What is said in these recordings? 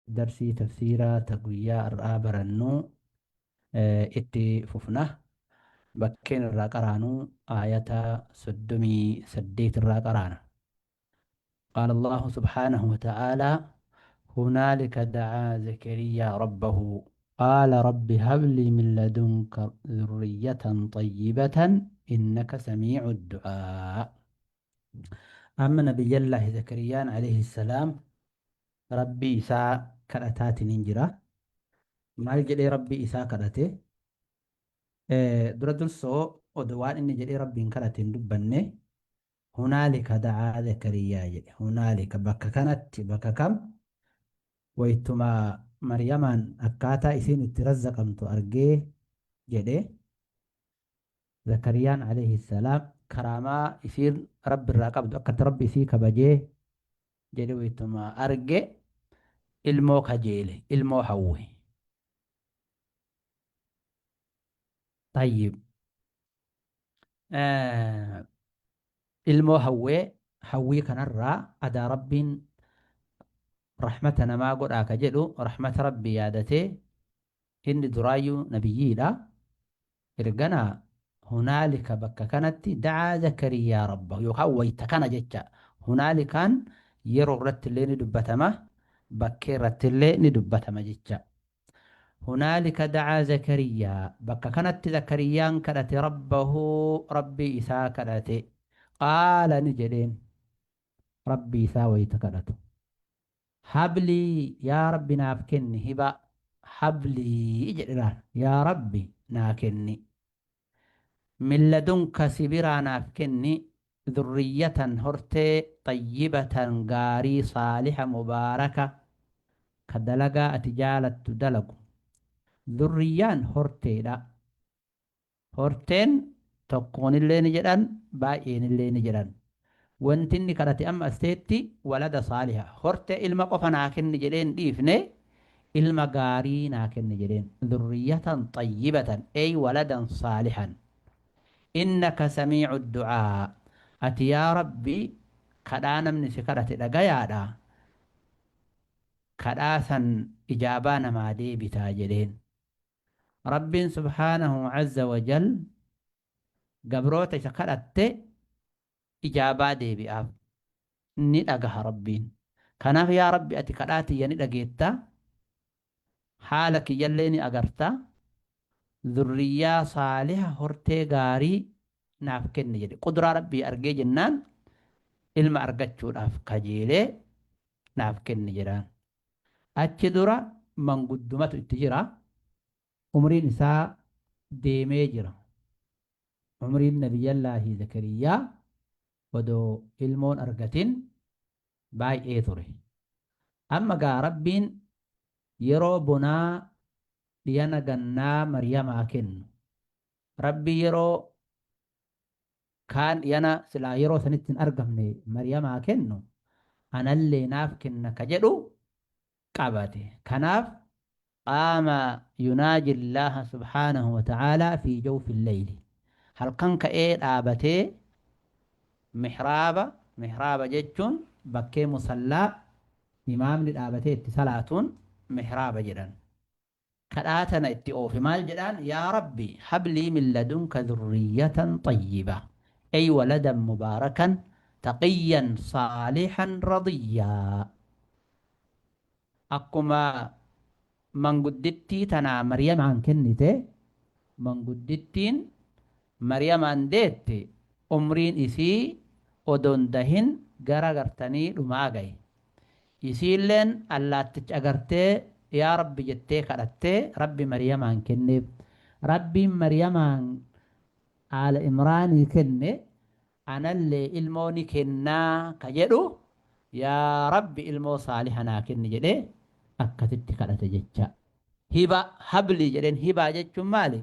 Darsii tafsiiraa ta guyyaa har'aa barannu itti fufna. Bakkeen irraa qaraanu aayata 38 irraa qaraana. قال الله سبحانه وتعالى: هنالك دعا زكريا ربه قال رب هب لي من لدنك ذرية طيبة إنك سميع الدعاء. أما نبي الله زكريا عليه السلام Rabbii isaa kadhataatiin jira. Maal jedhee Rabbii isaa kadhate? Dura dursoo odoo waan inni jedhee Rabbiin kadhate hin dubbanne, hunaalika da'aa Zakariyaa jedhe. Hunaalika bakka kanatti, bakka kam? Waytuma Maryamaan akkaataa isiin itti razzaqamtu argee jedhe. Zakariyaan alayhi salaam karaamaa isiin Rabbi irraa qabdu, akkatti Rabbi isii kabajee jedhe waytuma arge, ilmoo kajeele, ilmoo hawwe. Tayyib. Ilmoo hawwee, hawwii kanarraa adaa Rabbiin rahmata namaa godhaa ka jedhu, rahmata Rabbii yaadatee, inni duraayyuu nabiyyiidha. Erganaa hunaalika bakka kanatti da'aa Zakariyaa rabbahu yookaan wayta kana jecha. Hunaalikaan yeroo irratti illee ni dubbatama, bakkee irratti illee ni dubbatama jecha. Hunaalika da'aa Zakariyaa, bakka kanatti Zakariyaan kadhate, rabbahu rabbii isaa kadhate. Qaala ni jedheen rabbii isaa wayta kadhatu. Hablii, yaa Rabbi naaf kenni hibaa. Hablii jedhe laal, yaa Rabbi naa kenni. Min ladunka si biraa naaf kenni, dhurriyyatan hortee, xayyibatan gaarii, saaliha mubaaraka ka dalagaa ati jaalattu dalagu. Dhurriyyaan horteedha. Horteen tokkoonillee ni jedhan, baay'eenillee ni jedhan. Wanti inni kadhate amma as teetti walada saaliha. Hortee ilma qofa naa kenni jedhee hin dhiifne, ilma gaarii naa kenni jedheen. Dhurriyyatan xayyibatan ey waladan saalihan. Innaka samiicu du'aa. Ati yaa Rabbi kadhaa namni si kadhate dhagayaadha. Kadhaa san ijaabaa namaa deebitaa jedheen. Rabbiin subhaanahu azza wa jal gabroota isa kadhatte ijaabaa deebi'aaf, ni dhagaha Rabbiin. Kanaaf yaa Rabbi ati kadhaa tiyya ni dhageetta, haala kiyyallee ni agarta, zurriyyaa saaliha hortee gaarii naaf kenni jedhe. Qudraa Rabbii argee jennaan ilma argachuudhaaf kajeelee naaf kenni jedhaan. Achi dura manguddumatu itti jira. Umriin isaa deemee jira. Umriin Nabiyyallaahi Zakariyyaa odoo ilmoon argatin baay'ee ture. Amma gaa Rabbiin yeroo bonaa dhiyana gannaa Maryamaa kennu. Rabbi yeroo kaan dhiyana silaa yeroo sanitti hin argamne Maryamaa kennu, anallee naaf kenna ka jedhu qabate. Kanaaf qaama yunaaji Allaaha subhaanahu wa ta'aalaa fi jawfi leyli. Halkan ka'ee dhaabatee mihraaba, mihraaba jechuun bakkee musallaa imaamni dhaabatee itti salaatuun mihraaba jedhan. Kadhaa tana itti oofe. Maal jedhaan? Yaa Rabbi hablii min ladunka dhurriyyatan xayyiba, ey waladan mubaarakan taqiyyan saalihan radiyyaa. Akkuma manguddittii tanaa Maryamaan kennite, manguddittiin Maryamaan deette umriin isii odon dahin gara gartanii dhumaa gaye. Isiilleen allaatticha agartee yaa Rabbi jettee kadhattee Rabbi Mariyamaan kenneef. Rabbiin Mariyamaan Aala Imraanii kenne, anallee ilmoo ni kennaa ka jedhu, yaa Rabbi ilmoo saaliha naa kenni jedhee akkasitti kadhate jecha. Hiba hablii jedheen. Hibaa jechuun maali?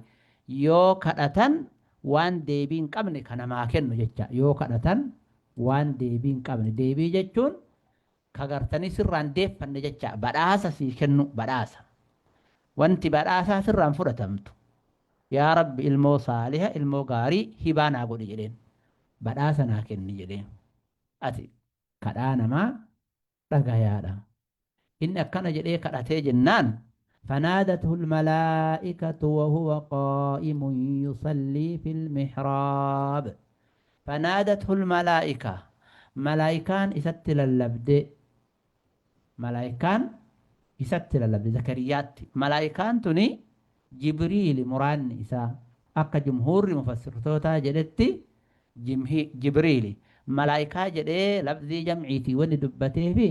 Yoo kadhatan waan deebii hin qabne ka namaa kennu jecha. Yoo kadhatan waan deebii hin qabne. Deebii jechuun ka gartanii sirraan deeffanne jecha. Badhaasa sii kennu, badhaasa. Wanti badhaasaa sirraan fudhatamtu. Yaa Rabbi ilmoo saaliha, ilmoo gaarii hibaa naa godhi jedheen. Badhaasa naa kenni jedheen. Ati kadhaa namaa dhagayaadha. Inni akkana jedhee kadhatee jennaan فنادته الملائكة وهو قائم يصلي في المحراب. فنادته الملائكة، ملائكان إسات للبد، ملائكان إسات للبد زكريات. ملائكان تني جبريل مران إسا أكا جمهور مفسر توتا جدتي جبريل ملائكة جدي لفظي جمعيتي ولي دبته في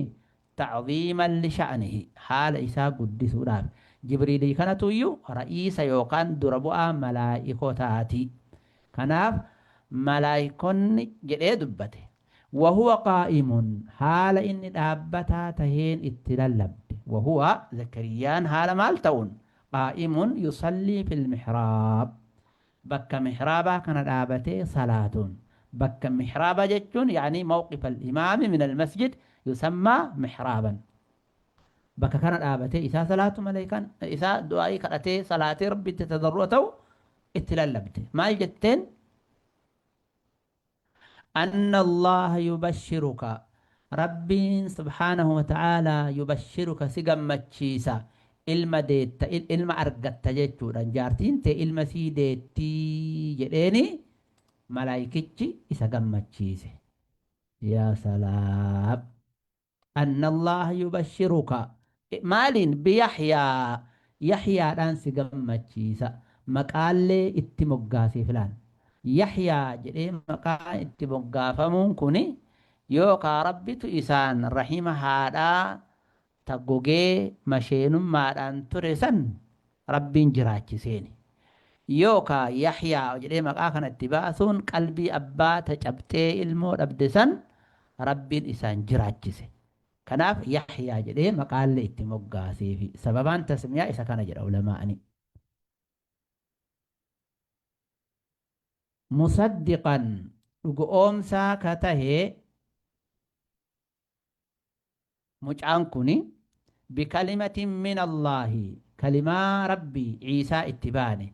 تعظيما لشأنه حال إسا قدس راب. جبريل كانت يو رئيس يوكان دربوا ملائكتاتي. كناف ملائكون جدي دبته وهو قائم حال إن دابتا تهين اتلالب، وهو زكريان حال مالتون قائم يصلي في المحراب. بك محرابا كان دابته صلاة. بك محرابا جتون يعني موقف الإمام من المسجد يسمى محرابا. بك كان دابته إذا صلاة ملائكان إذا دعائي كرته صلاة ربي تتضرعته اتلالبته. ما جتين أن الله يبشرك، ربي سبحانه وتعالى يبشرك سجمتشيسا ilma deetta, ilma argatta jechuudha. Jaartiin tee ilma sii deettii jedheeni malaayikichi isa gammachiise. Yaa salaam. Anna Allaha yubashiruka maaliin? Biyaxyaa, Yaxyaadhaan si gammachiisa. Maqaallee itti moggaasee filaan Yaxyaa jedhee maqaa itti moggaafamuun kuni yookaa Rabbitu isaan rahima haadhaa ta gogee masheenummaadhaan ture san Rabbiin jiraachiseeni, yookaa Yaxyaa jedhee maqaa kana itti baasuun qalbii abbaa ta cabxee ilmoo dhabde san Rabbiin isaan jiraachise. Kanaaf Yaxyaa jedhee maqaallee itti moggaaseefi sababaan tasmiyaa isa kana jedha ulamaa'ani. Musaddiqan dhugoomsaa ka tahe mucaan kuni bikalimatin min Allaahi, kalimaa Rabbii Ciisaa itti baane.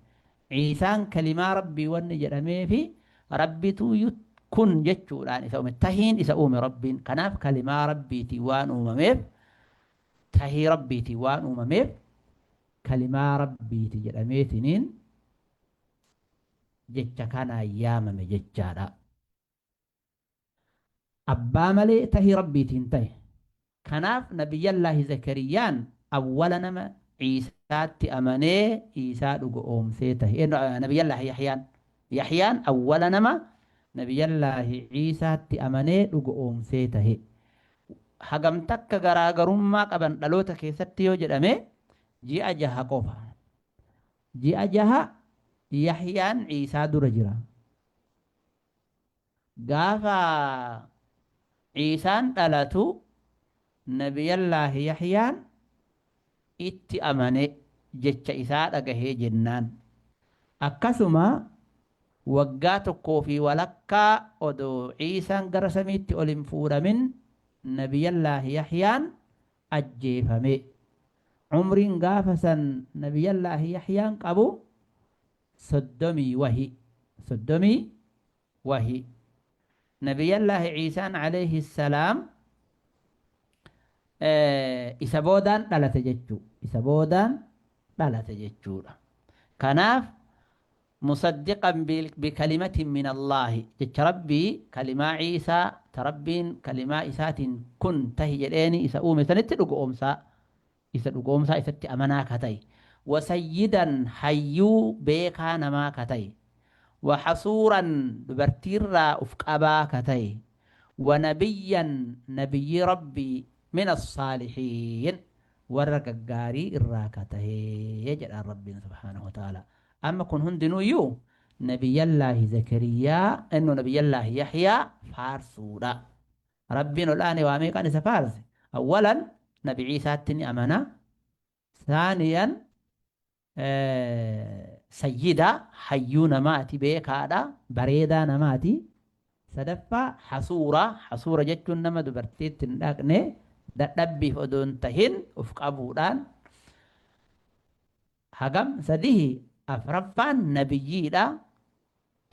Ciisaan kalimaa Rabbii wanni jedhameefi Rabbitu kun jechuudhaan isa uume, tahiin isa uume Rabbiin. Kanaaf kalimaa Rabbiitiin waan uumameef, tahii Rabbiitiin waan uumameef kalimaa Rabbiiti jedhameetiniin jecha kanaan yaamame jechaadha. Abbaa malee tahii Rabbiitiin tahe. Kanaaf Nabiyyallaahi Zakariyaan awwala nama Ciisaatti amanee Ciisaa dhugo'oomsee tahe. Nabiyyallaahi Yahyaan. Yahyaan awwala nama Nabiyyallaahi Ciisaatti amanee dhugo'oomsee tahe. Hagam takka garaagarummaa qaban dhaloota keessatti yoo jedhame ji'a jaha qofa. Ji'a jaha Yahyaan Ciisaa dura jira. Gaafa Ciisaan dhalatu Nabiyallaahi Yahyaan itti amane jecha isaa dhagahee jennaan. Akkasuma waggaa tokkoo fi walakkaa odoo Ciisaan gara samiitti ol hin fuudhamin Nabiyallaahi Yahyaan ajjeefame. Umriin gaafa san Nabiyallaahi Yahyaan qabu 30 wahi. 30 wahi. Nabiyallaahi Ciisaan alayhi salaam isa boodaan dhalate jechuu. Isa boodaan dhalate jechuudha. Kanaaf musaddiqan bikalimatin min Allaahi jecha Rabbii kalimaa Ciisaa ta Rabbiin kalimaa isaatiin kun tahi jedheeni isa uume sanitti dhugoomsaa, isa dhugoomsaa isatti amanaa ka ta'e, wa sayyidan hayyuu beekaa namaa ka ta'e, wa hasuuran dubartiirraa uf qabaa ka ta'e, wa nabiyyan nabiyyii Rabbii, min assaalihiin warra gaggaarii irraa ka ta'e jedhaan Rabbiin subhaanahu wa ta'aalaa. Amma kun hundinuuyyuu Nabiyyallaahi Zakariyaa innu Nabiyyallaahi Yahyaa faarsuudha. Rabbiin ol aane waa meeqaan isa faarse? Awwalan Nabi Ciisaatti ni amana. Saaniyan sayyida hayyuu namaati, beekaadha, bareedaa namaati. Sadaffaa hasuura, hasuura jechuun nama dubartiitti hin dhaqne, dadhabbiif odoo hin tahin uf qabuudhaan. Hagam sadihi? Afraffaan nabiyyiidha,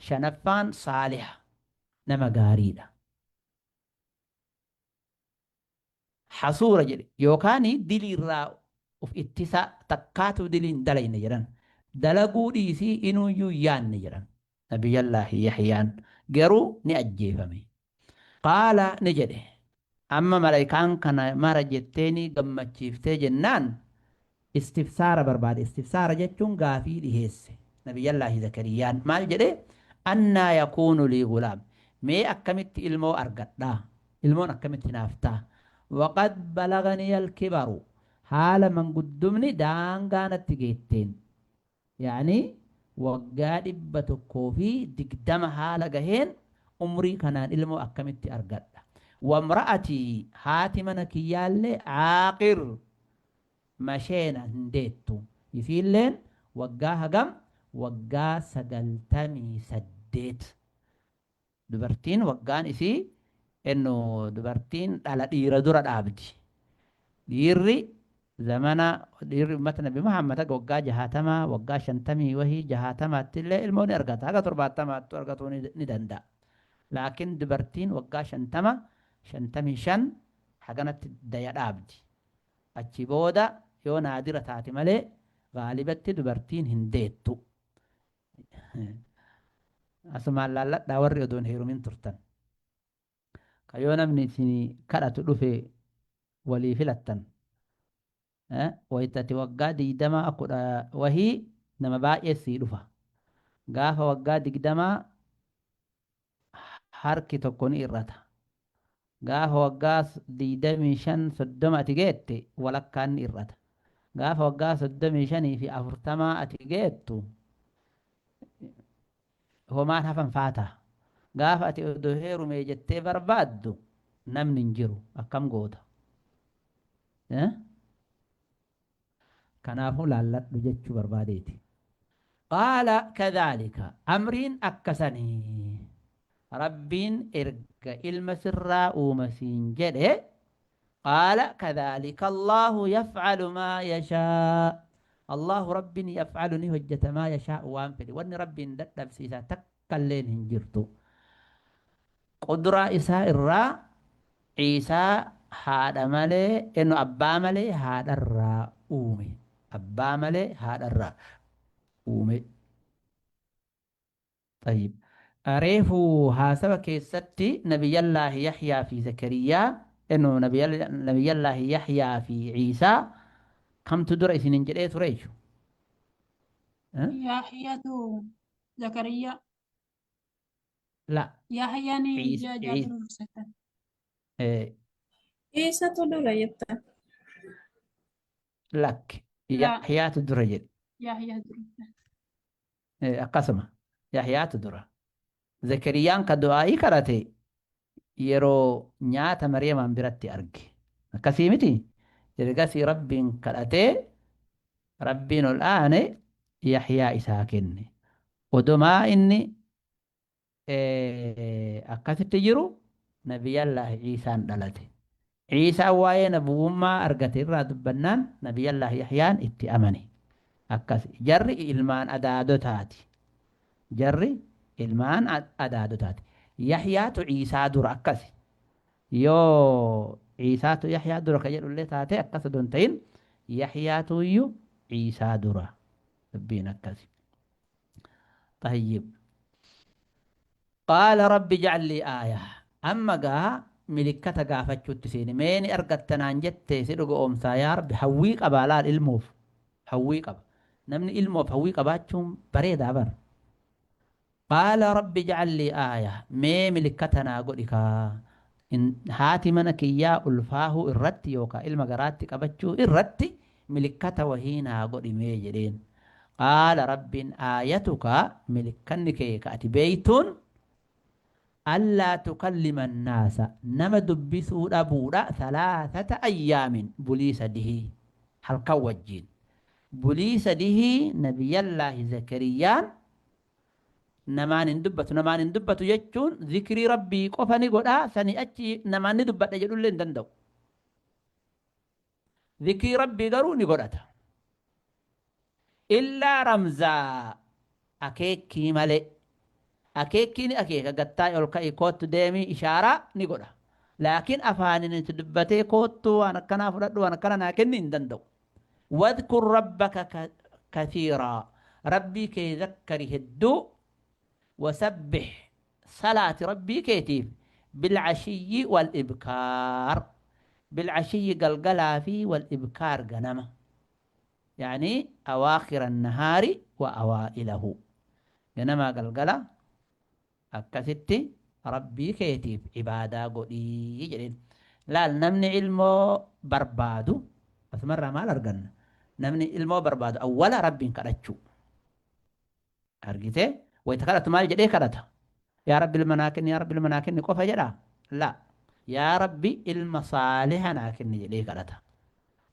shanaffaan saaliha, nama gaariidha. Hasuura jedhe yookaan diliirraa uf ittisa, takkaatu dilii hin dalayne jedhan. Dalaguu dhiisii inuuyyuu hin yaanne jedhan. Nabiyyallaahi Yahyaan garuu ni ajjeefame. Qaala ni jedhe. Amma malaykaan kana mara jetteeni gammachiiftee jennaan istifsaara barbaade. Istifsaara jechuun gaafii dhiheesse. Nabiyyallaahi Zakariyaan maal jedhe? Annaa yakuunu lii gulaam. Mee akkamitti ilmoo argadha? Ilmoon akkamitti naaf ta'a? Waqad balaganiya alkibaru. Haala manguddumni daangaa natti geetteen. Ya'ni waggaa 120 haala gaheen umrii kanaan ilmoo akkamitti argadha? Wamra'atii haati mana kiyyaallee aaqir masheena hin deettu. Isiilleen waggaa hagam? Waggaa 98. Dubartiin waggaan isii ennu dubartiin dhala dhiira dura dhaabdi. Dhiirri zamana dhiirri ummata Nabi Muhammad haga waggaa jahaatamaa waggaa shantamii wahii jahaatamaatti illee ilmoo ni argata, haga torbaatamaattu argatuu ni danda'a. Laakiin dubartiin waggaa 50, 55 haganatti daya dhaabdi. Achi booda yoo naadira taate malee gaalibatti dubartiin hin deettu. Asumaan laalladhaa warri odoon heerumin turtan. Ka yoo namni isin kadhatu dhufe walii filattan. Wayita ati waggaa 20 kudha wahii nama baay'ee sii dhufa. Gaafa waggaa 20 harki tokko ni irrata. Gaafa waggaa 25 30 ati geette walakkaan ni irrata. Gaafa waggaa 35 fi 40 ati geettu homaan hafan faata. Gaafa ati odoo heerumee jettee barbaaddu namni hin jiru, akkam goota? Kanaafuu laalladhu jechuu barbaadeeti. Qaala kadhaalika amriin akkasanii, Rabbiin erga ilma sirraa uuma siin jedhe, qaala kadhaalika Allaahu yaf'alu maa yashaa, Allaahu Rabbiin yaf'alu ni hojjeta maa yashaa'u waan fedhe. Wanni Rabbiin dadhabsiisaa takkalleen hin jirtu. Qudraa isaa irraa Ciisaa haadha malee enu abbaa malee haadharraa uume. Abbaa malee haadharraa uume. Tayyib. Reefu haasawa keessatti Nabiyyallaahi Yahyaa fi Zakariyaa enu Nabiyyallaahi Yahyaa fi Ciisaa kamtu dura isinin jedhee tureeyyu? Yahyaatu Zakariyaa. La. Yahyaan Ciis ji'a ja'a ciis dura dursettan. Eessatu dura jettan? Lakki. La. Yahyaatu dura jedhe. Yahyaa dura. Akkasuma. Yahyaatu dura. Zakariyaan ka du'aa'ii kadhate yeroo nyaata Mariyamaan biratti arge. Akkasii miti? Ergasii Rabbiin kadhatee Rabbiin ol aane Yahyaa isaa kenne. Odomaa inni akkasitti jiru Nabiyyallaahi Iisaan dhalate. Iisaan waa'ee nabuwwummaa argate irraa dubbannaan Nabiyyallaahi Yahyaan itti amane. Akkas jarri ilmaan adaadotaati. Jarri ilmaan adaadotaati. Yahyaatu Iisaa dura akkasi. Yoo Iisaatu Yahyaa dura ka jedhullee taate akkas odoo hin ta'in Yahyaatuyyuu Iisaa dura. Dubbiin akkasi. Tayyib. Qaala rabbi ij'al lii aaya. Amma gaa milikkata gaafachuutti seene. Mee ni argatta naan jette si dhugo'oomsaa yaa rabbi, hawwii qabaa laal ilmoof. Hawwii qaba. Namni ilmoof hawwii qabaachuun bareedaa bar. Qaala rabbi ij'al lii aaya. Mee milikkata naa godhi kaa. Haati mana kiyyaa ulfaahuu irratti yookaa ilma garaatti qabachuu irratti milikkata wahii naa godhi mee jedheen. Qaala Rabbiin aayatuka milikkanni kee ka ati beeytuun allaa tukallima annaasa nama dubbisuu dhabuudha thalathata ayyaamin bulii sadihii halkan wajjiin bulii sadihii. Nabiyallaahi Zakariyaan namaan hin dubbatu. Namaan hin dubbatu jechuun zikrii Rabbii qofa ni godha, sanii achi namaan ni dubbadha jedhullee hin danda'u. Zikrii Rabbii garuu ni godhata. Illaa ramzaa akeekkii malee. Akeekkii ni akeeka, gattaa'e, ol ka'i, koottu, deemii, ishaaraa ni godha. Laakiin afaaniin itti dubbatee koottuu waan akkanaa fudhadhu waan akkana naa kenni hin danda'u. Wadhkur rabbaka kathiiraa, Rabbii kee zakkari hedduu, wasabbih, salaati Rabbii keetiif, bilcashiyyi wal ibkaar, bilcashiyyi galgalaa fi wal ibkaar ganama, ya'ni awaakhira annahaari wa awaa'ilahu, ganamaa galgala akkasitti Rabbii keetiif ibaadaa godhi jedheen. Laal, namni ilmoo barbaadu asumarraa maal arganna? Namni ilmoo barbaadu awwala Rabbiin kadhachuu. Argitee? Wayita kadhatu maal jedhee kadhata? Yaa Rabbi ilma naa kenni, yaa Rabbi ilma naa kenni qofa jedhaa? La. Yaa Rabbi ilma saaliha naa kenni jedhee kadhata.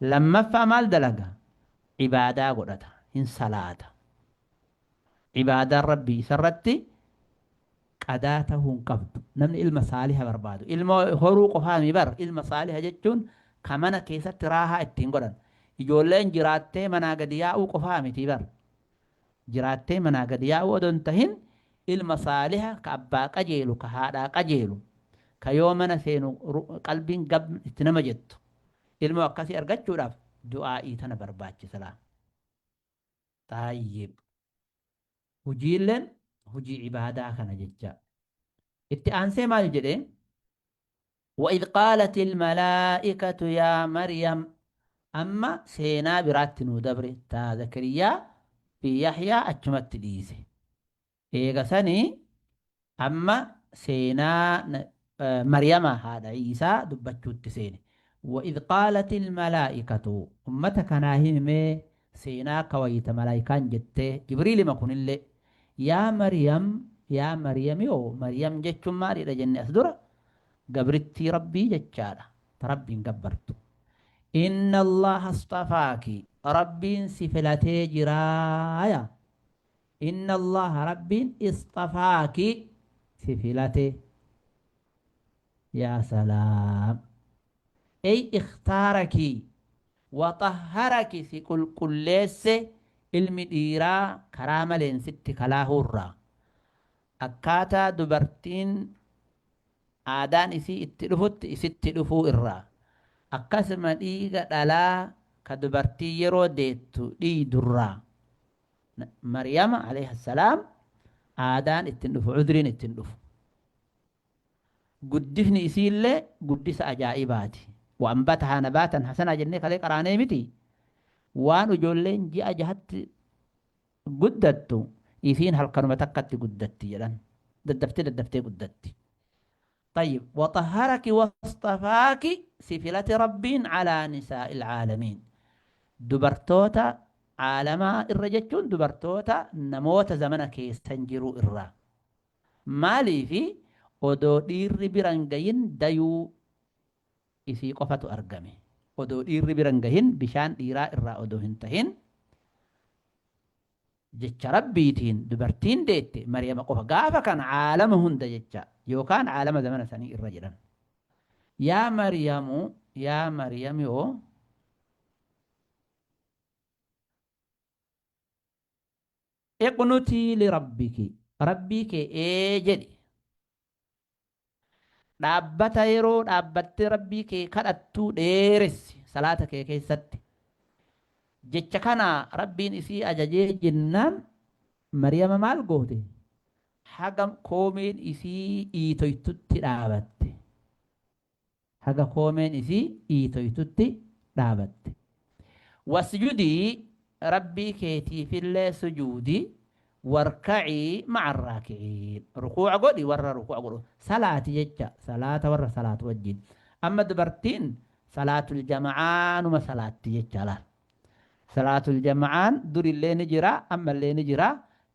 Lammaffaa maal dalaga? Ibaadaa godhata. Hin salaata. Ibaadaan Rabbii isarratti qadaa tahuu hin qabdu. Namni ilma saaliha barbaadu. Ilma horuu qofaa mi bar. Ilma saaliha jechuun ka mana keessatti raahaa ittiin godhan. Ijoolleen jiraattee manaa gadi yaa'uu qofaa miti bar. Jiraattee manaa gadi yaa'uu odoo hin tahin, ilma saaliha ka abbaa qajeelu, ka haadhaa qajeelu, ka yoo mana seenu qalbiin gab itti nama jettu. Ilmoo akkasii argachuudhaaf du'aa'ii tana barbaachisa laa. Xaayyib. Hujiilleen hujii ibaadaa kana jecha. Itti aansee maal jedhe? Wa'idh qaalatil malaa'ikatu yaa Maryam, amma seenaa biraatti nuu dabre, taa Zakariyaa fi Yahyaa achumatti dhiise. Eega sanii amma seenaa Maryama haadha Iisaa dubbachuutti seene. Wa'idh qaalatil malaa'ikatu, ummata kanaa himi mee seenaa akka wayita malaayikaan jettee, Jibriilima kunillee, yaa Maryam, yaa Maryamiyoo. Maryam jechuun maalidha jenne as dura? Gabrittii Rabbii jechaadha, ta Rabbiin gabbartu. Inna Allaha astafaaki, Rabbiin si filatee jiraaya. Inna Allaha, Rabbiin, isxafaaki, si filate. Yaa salaam! Ey ikhtaaraki wa xahharaki, si qulqulleesse ilmi dhiiraa karaa maleen sitti kalaahuurraa. Akkaataa dubartiin aadaan isii itti dhufutti isitti dhufuu irraa. Akkasuma dhiiga dhalaa ka dubartiin yeroo deettu dhiiydurraa. Maryama alayha salaam aadaan ittiin dhufu, cudriin ittiin dhufu. Guddifni isiillee guddisa ajaa'ibaati. Wa anbatahaa nabaatan hasanaa jennee kalee qaraanee miti. Waan ijoolleen ji'a jahatti guddattu isiin halkanuma takkatti guddatti jedhan. Daddaftee daddaftee guddatti. طيب، وطهرك واصطفاك، si filate Rabbiin، على نساء العالمين، dubartoota caalamaa irra jechuun dubartoota namoota zamana keessan jiru irraa. Maaliifi? Odoo dhiirri biran gahin dayuu isii qofatu argame. Odoo dhiirri biran gahin, bishaan dhiiraa irraa odoo hin tahin, jecha Rabbiitiin dubartiin deette Maryama qofa gaafa kana caalama hunda jecha yookaan caalama zamana sanii irra jedhan. Yaa Maryamu, yaa Maryami oo, iqnutii lirabbiki, Rabbii kee ee jedhi. Dhaabbata yeroo dhaabbattee Rabbii kee kadhattuu dheeressi salaata kee keessatti. Jecha kana Rabbiin isii ajajee jennaan Maryama maal goote? Haga koomeen isii iitoytutti dhaabatte. Haga koomeen isii iitoytutti dhaabatte. Wasjudii, Rabbii keetiifillee sujuudi, warka'ii ma'a raaki'iin, rukuu'a godhi warra rukuu'a godhu, salaati jecha, salaata warra salaatu wajjin. Amma dubartiin salaatul jama'aa numa salaatti jecha laal. Salaatul jama'aan durillee ni jira, ammallee ni jira,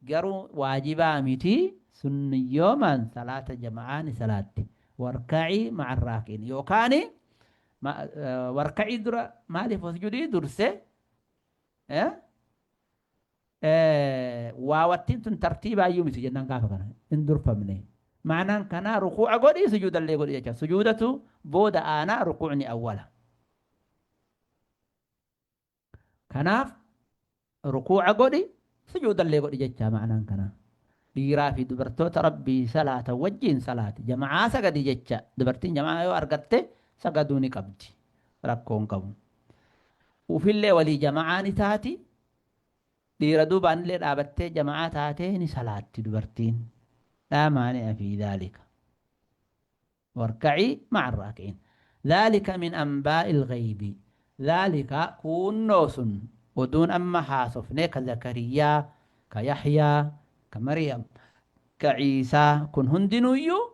garuu waajibaa miti, sunniyyoomaan salaata jama'aa ni salaatti. Warka'ii ma'a raaki'iin yookaan warka'ii dura maaliif wasjudii durse? Waawattiin tun tartiibaayyuu miti jennaan gaafa kana hin durfamne. Ma'anaan kanaa rukuu'a godhii sujuudallee godhi jecha, sujuudatu booda aanaa, rukuucni awwala. Kanaaf rukuu'a godhi sujuudallee godhi jecha ma'anaan kanaa. Dhiiraa fi dubartoota Rabbii salaatan wajjiin salaati. Jama'aa sagadi jecha. Dubartiin jama'aa yoo argatte sagaduu ni qabdi. Rakkoo hin qabu. Ufillee walii jama'aa ni taati. Dhiira duubaanillee dhaabattee jama'aa taatee ni salaatti dubartiin. Laa maani'a fi dhaalika. Warka'ii ma'a raaki'iin. Dhaalika min anbaa'il ghaybi. Dhaalika kuunnoo sun oduun amma haasofne ka Zakariyaa, ka Yahyaa, ka Maryam, ka Iisaa kun hundinuuyyuu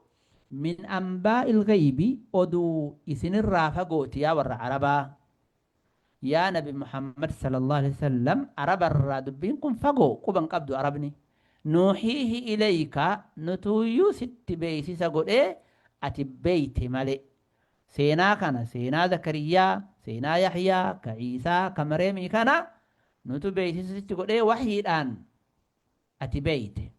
min anbaa'il ghaybi oduu isinirraa fagooti yaa warra Arabaa. Yaa Nabi Muhammad sallallahu alaihi wasallam, Arabarraa dubbiin kun fagoo, quba hin qabdu Arabni. Nuuhiihi ilayka, nutuuyyuu sitti beeysisa godhee ati beeyte malee. Seenaa kana, seenaa Zakariyaa, seenaa Yahyaa, ka Iisaa, ka Mareemii kana nutu beeysisa sitti godhee wahyiidhaan ati beeyte.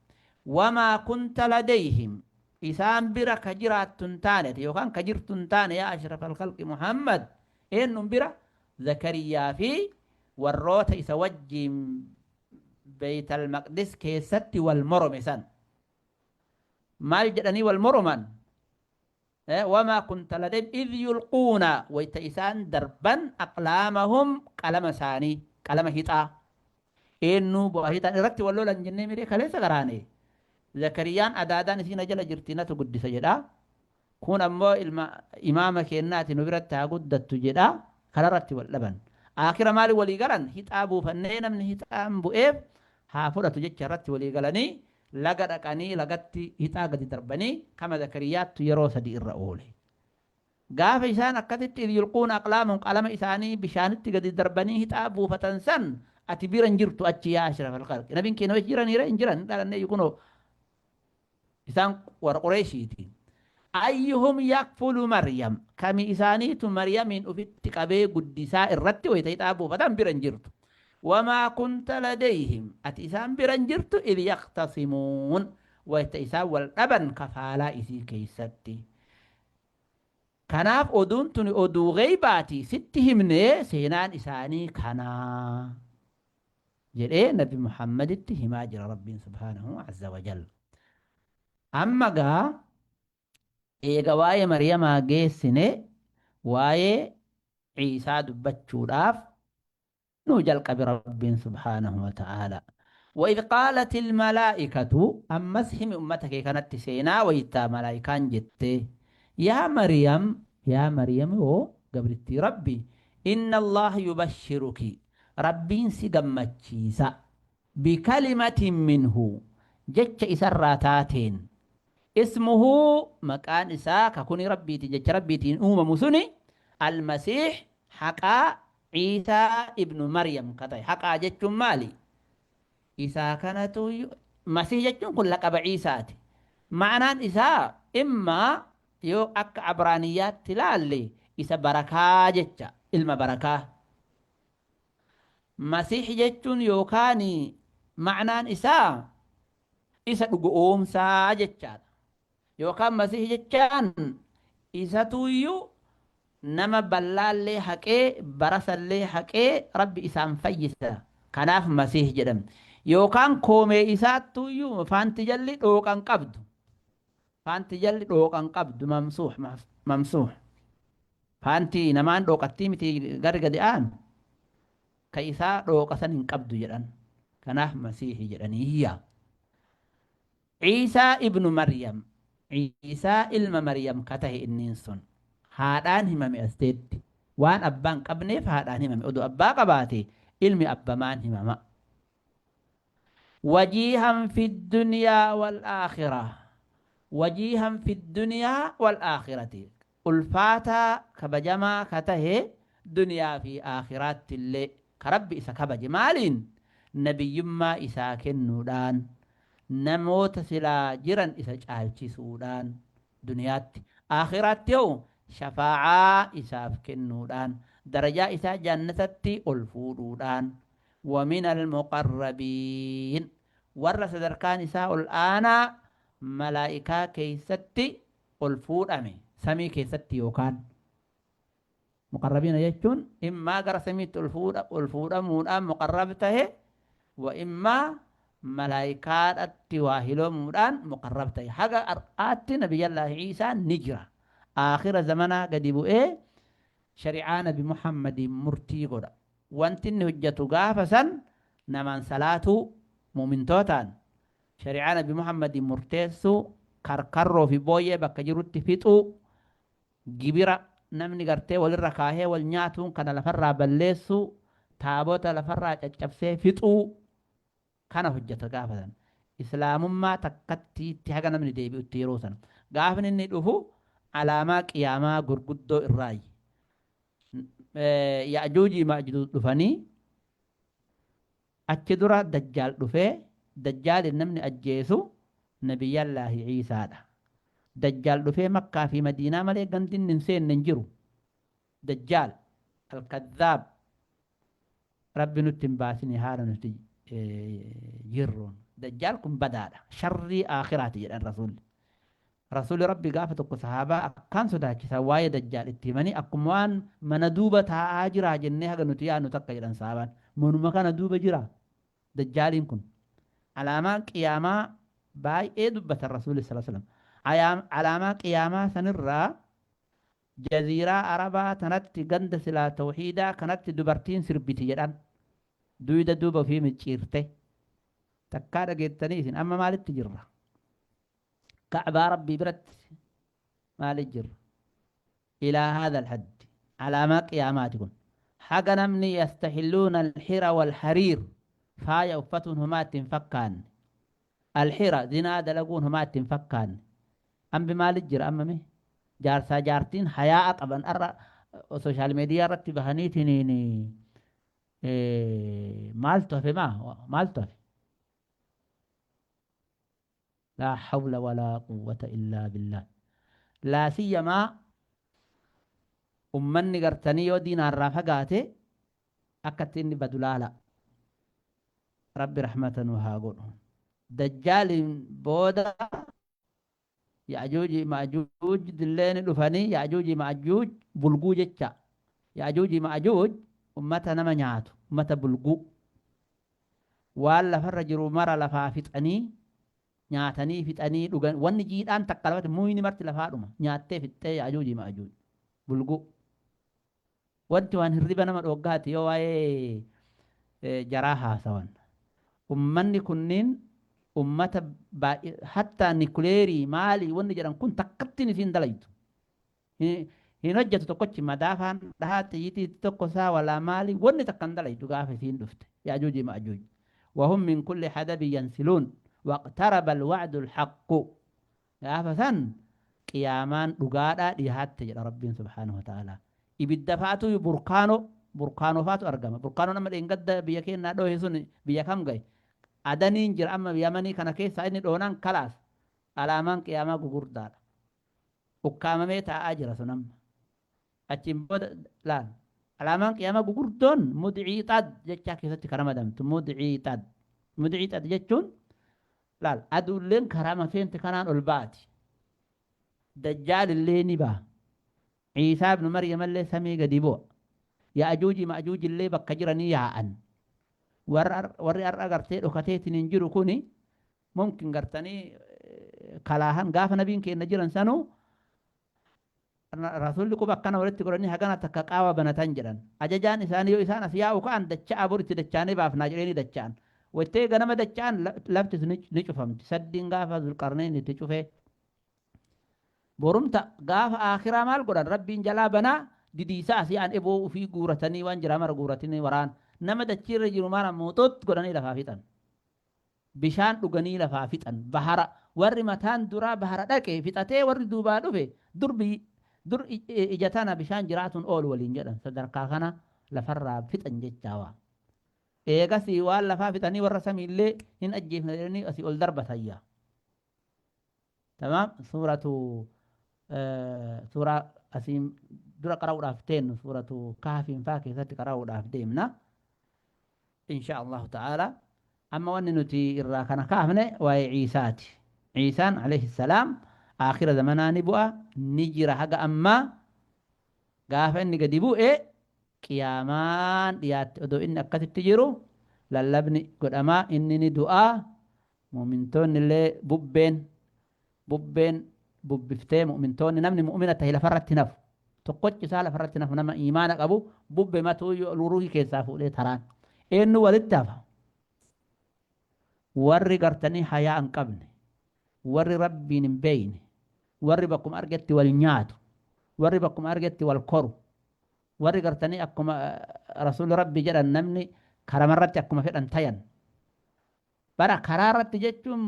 Wamaa kunta ladayhim, isaan bira ka jiraattu hin taane ati yookaan ka jirtu hin taane yaa ashrafal khalqi Muhammad, eenyuun bira? Zakariyaa fi warroota isa wajjiin Beeytal Maqdis keessatti wal morome san. Maal jedhanii wal moroman? Wamaa kunta ladayhim idh yulquuna, wayta isaan darban, aqlaamahum, qalama isaanii, qalama hixaa. Eennuu bu'aa hixaan irratti wal lolan jennee miree kaleessa garaane? Zakariyaan adaadaan isii na jala jirti, natu guddisa jedha. Kun ammoo ilma imaama keennaati, nu biratti haa guddattu jedha. Kanarratti wal dhaban. Aakira maali walii galan? Hixaa buufannee namni hixaan bu'eef haa fudhatu jecha irratti walii galanii laga dhaqanii lagatti hixaa gadi darbanii kama Zakariyaattu yeroo sadi irra oole. Gaafa isaan akkasitti idh yulquuna aqlaamahum, qalama isaanii bishaanitti gadi darbanii hixaa buufatan san ati bira hin jirtu achi yaa ashrafal khalqi. Nabiin keenya wajji jiraniire? Hin jiran, hin dhalannee kunoo isaan warra Qureeshiiti. Ayyuhum yakfulu Maryam, kami isaaniitu Maryamiin ufitti qabee guddisaa irratti wayita hixaa buufatan bira hin jirtu. Wamaa kunta ladayhim, ati isaan bira hin jirtu, idh yaqtasimuun, wayita isaan wal dhaban kafaalaa isii keessatti. Kanaaf oduun tuni oduu gheybaati, sitti himne, seenaan isaanii kanaa jedhee Nabi Muhammaditti himaa jira Rabbiin subhaanahu azza wa jalla. Amma gaa eega waa'ee Mariyamaa geessine, waa'ee Ciisaa dubbachuudhaaf nuu jalqabe Rabbiin subhaanahu wa ta'aala. Wa idh qaalatil malaa'ikatu, ammas himi ummata kee kanatti seenaa waytaa malaa'ikaan jette, yaa Mariyam, yaa Mariyam yoo gabrittii Rabbi, inna Allaha yubashshiruki, Rabbiin si gammachiisa, bikalimatin minhu, jecha isarraa taateen, ismuhu, maqaan isaa ka kuni Rabbiitiin, jecha Rabbiitiin uumamu suni, almasiih, haqaa, Ciisaa ibnu Maryam ka ta'e. Haqaa jechuun maali? Isaa kanatu Masiih jechuun kun laqaba Ciisaati. Ma'anaan isaa immaa yoo akka Abraaniyyaatti ilaalle isa barakaa jecha, ilma barakaa. Masiih jechuun yookaan ma'naan isaa isa dhugo'oomsaa jechaadha. Yookaan Masiih jechaan isatuuyyuu nama ballaallee haqee barasallee haqee Rabbi isaan fayyisa. Kanaaf Masiih jedhame. Yookaan koomee isaattuuyyuu faanti jalli dhooqan qabdu. Faanti jalli dhooqan qabdu, mamsuuh mamsuuh. Faanti namaan dhooqattii miti garri gadi aanu. Ka isaa dhooqa san hin qabdu jedhan. Kanaaf Masiihi jedhaniiyya. Ciisaa ibnu Maryam, Ciisaa ilma Maryam ka tahe inniin sun. Haadhaan himame as teetti. Waan abbaa hin qabneef haadhaan himame. Odoo abbaa qabaate ilmi abbamaan himama. Wajiihan fi dunyaa wal aakhirah. Wajiihan fi dunyaa wal aakhirati. Ulfaataa kabajamaa ka tahe duniyaa fi aakhiraattillee, ka Rabbi isa kabaje maaliin? Nabiyyummaa isaa kennuudhaan, namoota silaa jiran isa caalchisuudhaan duniyaatti, aakhiraatti hoo shafaa'aa isaaf kennuudhaan, darajaa isaa jannatatti ol fuudhuudhaan, wa minal muqarrabiin, warra sadarkaan isaa ol aanaa malaa'ikaa keessatti ol fuudhame, samii keessatti yookaan muqarrabiina jechuun immaa gara samiitti ol fuudha ol fuudhamuudhaan muqarrab tahe, wa immaa Malaayikaadhatti waa hiloomuudhaan muqarrab ta'e. Haga har'aatti Nabiyyallaahi Iisaan ni jira. Aakhira zamanaa gadi bu'ee shari'aa Nabi Muhammadiin murtii godha. Wanti inni hojjatu gaafa san namaan salaatuu, mu'mintootaan shari'aa Nabi Muhammadiin murteessuu, karkarroo fi booyyee bakka jirutti fixuu, gibira namni gartee walirra kaahee wal nyaatuun kana lafarraa balleessuu, taabota lafarraa caccabsee fixuu kana hojjata gaafa san. Islaamummaa takkattiitti haga namni deebi'utti yeroo san. Gaafni inni dhufu alaamaa qiyaamaa gurguddoo irraayi. Ya'juujii ma'juuj dhufanii achi dura Dajjaal dhufee Dajjaalin namni ajjeesu Nabiyyallaahi Iisaadha. Dajjaal dhufee Makkaa fi Madiinaa malee gandi inni hin seenne hin jiru. Dajjaal, Al-Kadhaab, Rabbi nutti hin baasini haala nuti jirruun. Dajjaal kun badaadha. Sharrii aakhiraati jedhan Rasuulli. Rasuulli Rabbi gaafa tokko sahaabaa akkaan sodaachisan waa'ee Dajjaal itti himanii akkuma waan mana duuba taa'aa jiraa jennee haga nuti yaadnu takka jedhan sahaabaan. Manuma kana duuba jira Dajjaaliin kun. Alaamaa qiyaamaa baay'ee dubbatan Rasuulli sallallahu alaihi wasallam. Alaamaa qiyaamaa sanirraa Jaziiraa Arabaa tanatti ganda silaa tawhiidaa kanatti dubartiin sirbiti jedhan. Duyda duuba ofii micciirte. Takkaa dhageettanii isin amma maalitti jirra? Ka'baa Rabbii biratti maali jirra? Ilaa haadha alhaddi. Alaamaa qiyaamaati kun. Haga namni yastahilluuna alhira walhariir faaya uffatuun homaa itti hin fakkaanne. Alhira, zinaa dalaguun homaa itti hin fakkaanne. Ambi maali jira amma mee? Jaarsaa jaartiin hayaa'a qaban arra sooshaal miidiyaa irratti bahaniitiniin maaltu hafe maa maaltu hafe? Laa hawla walaa quwwata illaa billah. Laa siyyamaa ummanni gartanii yoo diinaarraa fagaate akkatti inni badu laala. Rabbi rahmata nu haa godhu. Dajjaaliin booda Ya'juuji Ma'juuj dillee ni dhufanii. Ya'juuji Ma'juuj bulguu jecha. Ya'juuji Ma'juuj ummata nama nyaatu, ummata bulguu. Waan lafarra jiru mara lafaa fixanii, nyaatanii fixanii dhugan, wanni jiidhaan takka lafatti muyni marti lafaa dhuma nyaattee fixxee Ya'juuji Ma'juuj bulguu. Wanti waan hirriba nama dhooggaati yoo waa'ee jaraa haasawan. Ummanni kunniin ummata baay'ee hattaa nikuleerii maalii wanni jedhan kun takkattiin isiin dalaytu. Hin hojjetu tokkochi madaafaan dhahaa xiyyitii tokko isaa walaa maalii wanni takka hin dalaytu gaafa isiin dhufte. Yaajuuji ma'ajuuj. Wahum min kulli hadabi yansiluun waqtaraba alwa'du alhaqqu. Gaafa san qiyaamaan dhugaadhaa dhihaatte jedha Rabbiin subhaanahu wa ta'aalaa. Ibidda fa'atu burkaanoo burkaanoo fa'atu argama. Burkaanoon amma dheengadda biyya keennaa dhoohe sun biyya kam gahe? Adaniin jira amma Yamanii kana keessaa inni dhoonaan kalaas alaamaan qiyaamaa gugurdaadha. Ukkaamamee taa'aa jira sun amma. Achiin booda laal. Alaamaan qiyaamaa gugurdoon mudciixad jechaa keessatti kan ramadamtu mudciixad. Mudciixad jechuun laal aduulleen karaa maseente kanaan ol baati. Dajjaal illee ni baha. Ciisaa ibnu Maryam illee samii gadi bu'a. Ya'ajuuji ma'ajuuji illee bakka jiranii yaa'an. Warri har'a gartee dhokateetiin hin jiru kuni mumkin gartanii kalaahan gaafa nabiin keenya jiran sanuu Rasuulli quba akkana walitti godhanii hagana takka qaawa banatan jedhan. Ajajaan isaanii yoo isaan as yaa'u ka'an dacha'aa bor itti dachaanee baafnaa jedhee ni dacha'an. Waytee ganama dacha'an lafti sun ni cufamti. Saddiin gaafa Zulqarneen itti cufee. Borumta gaafa aakhiraa maal godhan Rabbiin jalaa banaa didiisaa as yaa'an eboo ufii guuratanii waan jiraa mara guuratanii waraan nama dachiirra jiru mara muuxuut godhanii lafaa fixan. Bishaan dhuganii lafaa fixan. Bahara warri mataan duraa bahara dhaqe fixatee warri duubaa dhufe dur dur ija tana bishaan jiraatuun oolu waliin jedhan sadarkaa kana lafarraa fixan jechaa waa. Eegasii waan lafaa fixanii warra samiillee hin ajjeefna jedhanii asii ol darbatan yaa. Tamaam suuratu suuraa asiin dura qara'uudhaaf teennu suuratu kaafiin faa keessatti qara'uudhaaf deemna. Insha Allahu ta'ala amma wanni nuti irraa kana kaafne waa'ee Ciisaati. Ciisaan alayhi salaam aakhira zamanaa ni bu'a ni jira haga ammaa gaafa inni gadi bu'e qiyaamaan dhiyaatte odoo inni akkasitti jiru lallabni godhamaa inni ni du'aa. Mu'mintoonni illee bubbeen bubbiftee, mu'mintoonni, namni mu'mina tahe lafarratti hin hafu. Tokkochi isaa lafarratti hin hafu. Nama iimaana qabu bubbe matuu ruuhii keessaa fuudhee taraan. Eenyu walitti hafa? Warri gartanii hayaa hin qabne, warri Rabbiin hin beeyne, warri bakkuma argetti wal nyaatu, warri bakkuma argetti wal koru, warri gartanii akkuma Rasuulli Rabbii jedhan namni karamarratti akkuma fedhan tayan. Bara karaa irratti jechuun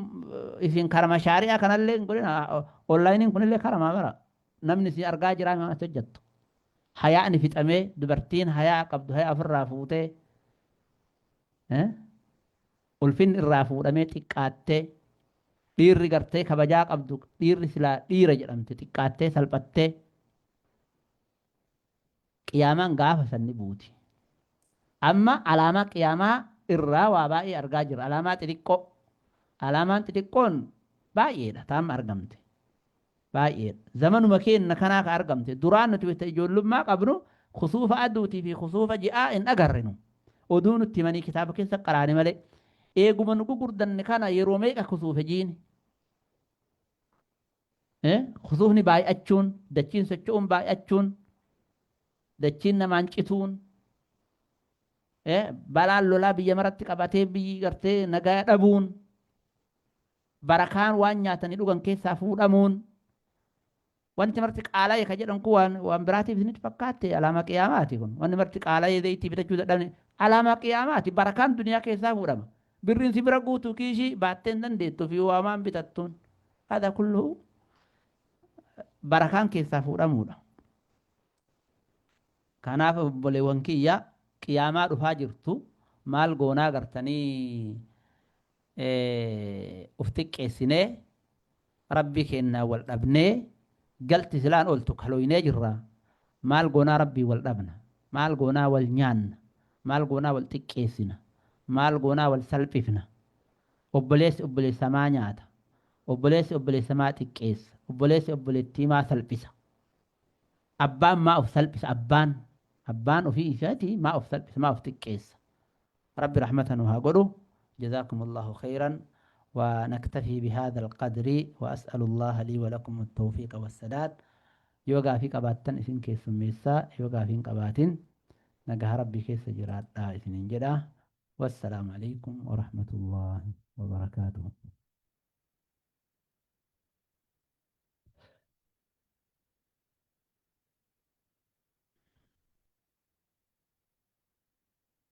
isin karama shaari'aa kanallee hin godhina, onlaayiniin kunillee karamaa bara namni isin argaa jiraa maal hojjettu. Hayaa'ni fixamee, dubartiin hayaa qabdu hayaa ofirraa fuutee, ulfinni irraa fuudhamee xiqqaattee, dhiirri gartee kabajaa qabdu, dhiirri silaa dhiira jedhamte xiqqaattee salphattee, qiyaamaan gaafa san ni buuti. Amma alaamaa qiyaamaa irraa waa baay'ee argaa jirra. Alaamaa xixiqqoo. Alaamaan xixiqqoon baay'eedha ta amma argamte. Baay'eedha. Zamanuma keenna kanaa ka argamte. Duraan nuti wayta ijoollummaa qabnu kusuufa aduutii fi kusuufa ji'aa hin agarre nu. Oduu nutti himanii kitaaba keessa qaraane malee. Eeguma nu gugurdanne kana yeroo meeqa kusuufe jiini? Kusuufni baay'achuun, dachiin socho'uun baay'achuun, dachiin namaan cituun, balaan lolaa biyya maratti qabatee biyyi gartee nagaa dhabuun, barakaan waan nyaatanii dhugan keessaa fuudhamuun, wanti marti qaala'e ka jedhan kun waan biraatiif isinitti fakkaatte? Alaamaa qiyaamaati kun. Wanti marti qaala'ee zayitii bitachuu dadhabne alaamaa qiyaamaati. Barakaan duniyaa keessaa fuudhama. Birriin si bira guutuu kiishii baattee hin dandeettu fi waamaan bitattuun. Hada kulluhu barakaan keessaa fuudhamuudha. Kanaaf obboleewwan kiyya, qiyaamaa dhufaa jirtu maal goonaa? Gartanii uf xiqqeessinee Rabbii keennaan wal dhabnee galti silaan ooltu kalooynee jirra. Maal goonaa Rabbii wal dhabna? Maal goonaa wal nyaanna? Maal goonaa wal xiqqeessina? Maal goonaa wal salphifna? Obboleessi obboleessa maa nyaata? Obboleessi obboleessa maa xiqqeessa? Obboleessi obboleettii maa salphisa? Abbaan maa of salphisa? Abbaan ofii isaatii maa of salphisa? Maa of xiqqeessa? Rabbi rahmata nu haa godhu. جزاكم الله خيرا ونكتفي بهذا القدر وأسأل الله لي ولكم التوفيق والسداد. Yoo gaafii qabaattan isin keessummeessaa, yoo gaafii hin qabaatin nagaa Rabbii keessa jiraadhaa isinin jedha. والسلام عليكم ورحمة الله وبركاته.